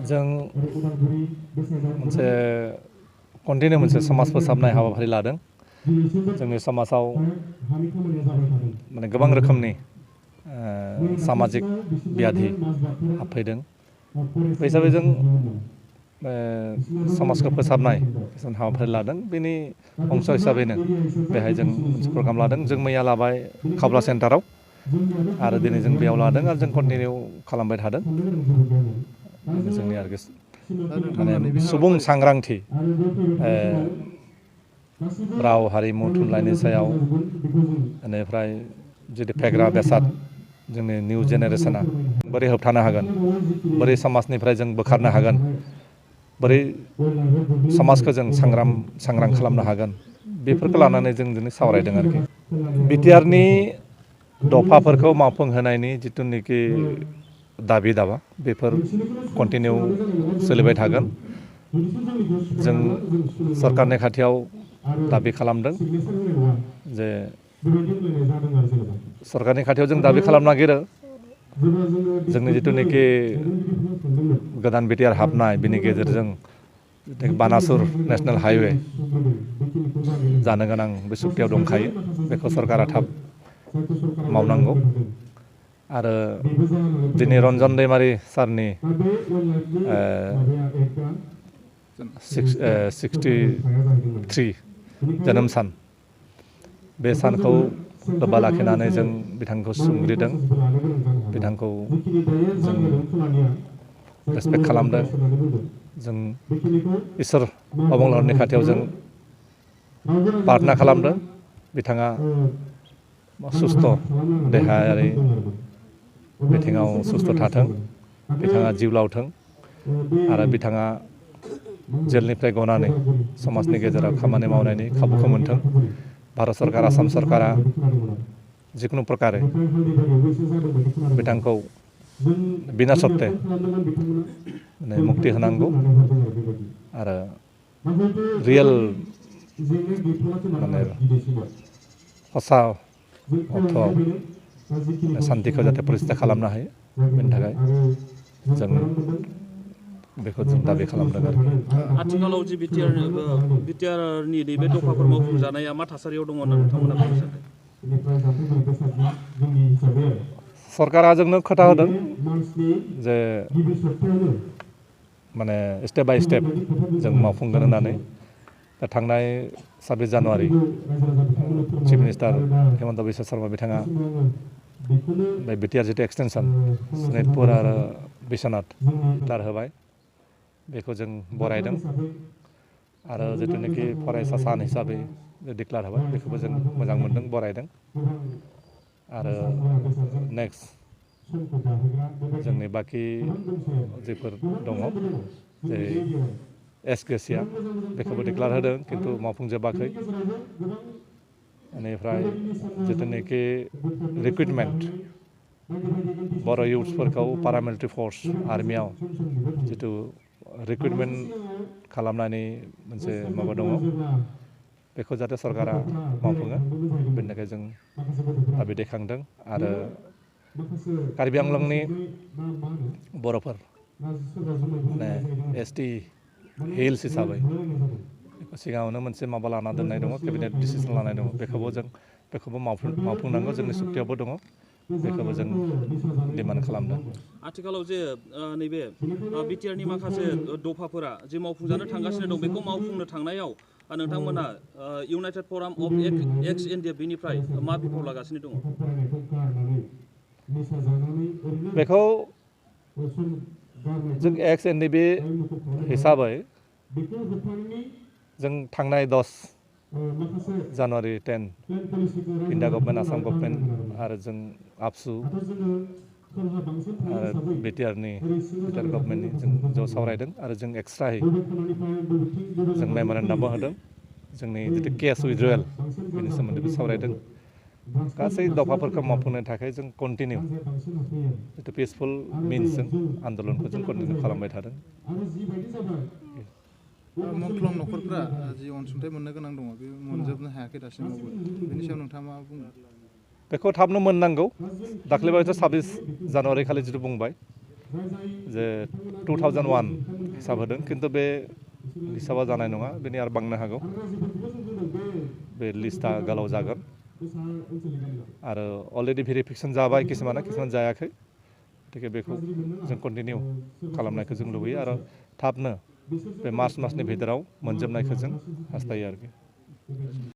जों मोनसे कन्टिनिउ मोनसे समाज फोसाबनाय हाबाफारि लादों। जोंनि समाजाव माने गोबां रोखोमनि सामाजिक ब्याधि हाबफैदों। बे हिसाबै जों समाजखौ फोसाबनाय हाबाफारि लादों। बेनि अंश हिसाबैनो बेहाय जों मोनसे प्रग्राम लादों। जों मैया लाबाय खावब्ला सेन्टाराव आरो दिनै जों बेयाव लादों आरो जों कन्टिनिउ खालामबाय थादों। जोंनि आरो माने सुबुं सांग्रांथि राव हारिमु थुनलाइनि सायाव बेनिफ्राय जुदि फेग्रा बेसाद जोंनि निउ जेनेरेसना बोरै होबथानो हागोन, बोरै समाजनिफ्राय जों बोखारनो हागोन, बोरै समाजखौ जों सांग्रां खालामनो हागोन, बेफोरखौ लानानै जों दिनै सावरायदों आरोखि। बिटिआरनि दफाफोरखौ मावफुंहोनायनि जिथुनिखि दाबि दावा बेफोर कन्टिनिउ सोलिबाय थागोन। जों सरकारनि खाथियाव दाबि खालामदों जे सरकारनि खाथियाव जों दाबि खालामनो नागिरो जोंनि जिथुनिखि गोदान बिटिआर हाबनाय बिनि गेजेरजों बानासुर नेसनेल हाइवे जानो गोनां बे सुक्तियाव दंखायो। बेखौ सरकारा थाब मावनांगौ। आरो दिनै रन्जन दैमारि सारनि 63 जोनोम सान, बे सानखौ लोब्बा लाखिनानै जों बिथांखौ सुंग्रिदों, बिथांखौ जों रेसपेक्ट खालामदों। जों इसोर अबंलावरिनि खाथियाव जों प्रार्थना खालामदों बिथाङा सुस्थ' देहायारि बिथिङाव सुस्थ' थाथों, बिथाङा जिउ लावथों आरो बिथाङा जेलनिफ्राय गनानै समाजनि गेजेराव खामानि मावनायनि खाबुखौ मोन्थों। भारत सरकार, आसाम सरकारा जिखुनु प्रकारे बिथांखौ बिना सत्ते माने मुक्ति होनांगौ आरो रियेल माने हसा अर्थआव सान्तिखौ जाहाथे प्रतिष्ठा खालामनो हायो, बेनि थाखाय जों बेखौ जों दाबि खालामदों आरो। आथिखालाव जि बिटिआरनि नैबे दफाफोर मावफुंजानाया मा थासारियाव दङ होनना नोंथांमोना बुंनो सानदों? सरकारा जोंनो खोथा होदों जे माने स्टेप बाय स्टेप जों मावफुंगोन होननानै। दा थांनाय 26 जानुवारि चिफ मिनिस्टार हिमन्त बिश्व शर्मा बिथाङा बे बिटिआर जिथु एक्सटेनसन सनितपुर आरो बिश्वनाथ डिक्लार होबाय, बेखौ जों बरायदों। आरो जिथुनिखि फरायसा सान हिसाबै डिक्लार होबाय, बेखौबो जों मोजां मोनदों, बरायदों। आरो नेक्स्ट जोंनि बाखि जिफोर दङ जेरै एसकेसिया बेखौबो डिक्लार होदों खिन्थु मावफुंजोबाखै। बेनिफ्राय जिथुनिखि रिक्रुइटमेन्ट बर' इउथ्सफोरखौ पारामिलिटारि फर्स आर्मियाव जिथु रिक्रुइटमेन्ट खालामनायनि मोनसे माबा दङ, बेखौ जाहाथे सरकारा मावफुङो बेनि थाखाय जों दाबि दैखांदों। आरो कार्बि आंलंनि बर'फोर माने एसटि हिल्स हिसाबै सिगाङावनो मोनसे माबा लाना दोननाय दङ, केबिनेट डिसिसन लानाय दङ, बेखौबो मावफुंनांगौ जोंनि सुक्तियावबो दङ, बेखौबो जों डिमान्ड खालामदों। आथिखालाव जे नैबे बिटिआरनि माखासे दफाफोरा जे मावफुंजानो थांगासिनो दं, बेखौ मावफुंनो थांनायाव नोंथांमोना इउनाइटेड फराम अफ एक्स एनडिएफ बिनिफ्राय मा बिफाव लागासिनो दङ? बेखौ जों एक्स एनडिएफ हिसाबै जों थांनाय 10 January 10 India government, Assam government आरो जों आबसु आरो बिटिआर गभर्नमेन्टनि जों ज' सावरायदों। आरो जों एक्सट्रायै जों मेम'रेन्डामबो होदों, जोंनि जितु केस उइथड्रयेल बेनि सोमोन्दैबो सावरायदों। गासै दफाफोरखौ मावफुंनो थाखाय जों कन्टिनिउ जितु पिसफुल मिन्सजों आन्दलनखौ जों कन्टिनिउ खालामबाय थादों। मुंख्लं न'खरफ्रा जि अनसुंथाइ मोननो गोनां दङ, बे मोनजोबनो हायाखै दासिमावबो, बेनि सायाव नोंथाङा मा बुङो? बेखौ थाबनो मोननांगौ। दाख्लैबावैसो 26 जानुवारि खालि जितु बुंबाय जे 2001 हिसाब होदों खिन्थु बे हिसाबा जानाय नङा बेनि आरो बांनो हागौ बे लिस्टआ गोलाव जागोन आरो अलरेडि भेरिफिकेसन जाबाय किसुमान जायाखै गथिखे बेखौ जों कन्टिनिउ खालामनायखौ जों लुबैयो आरो थाबनो बे मार्च मासनि भितराव मोनजोबनायखौ जों हास्थायो आरोखि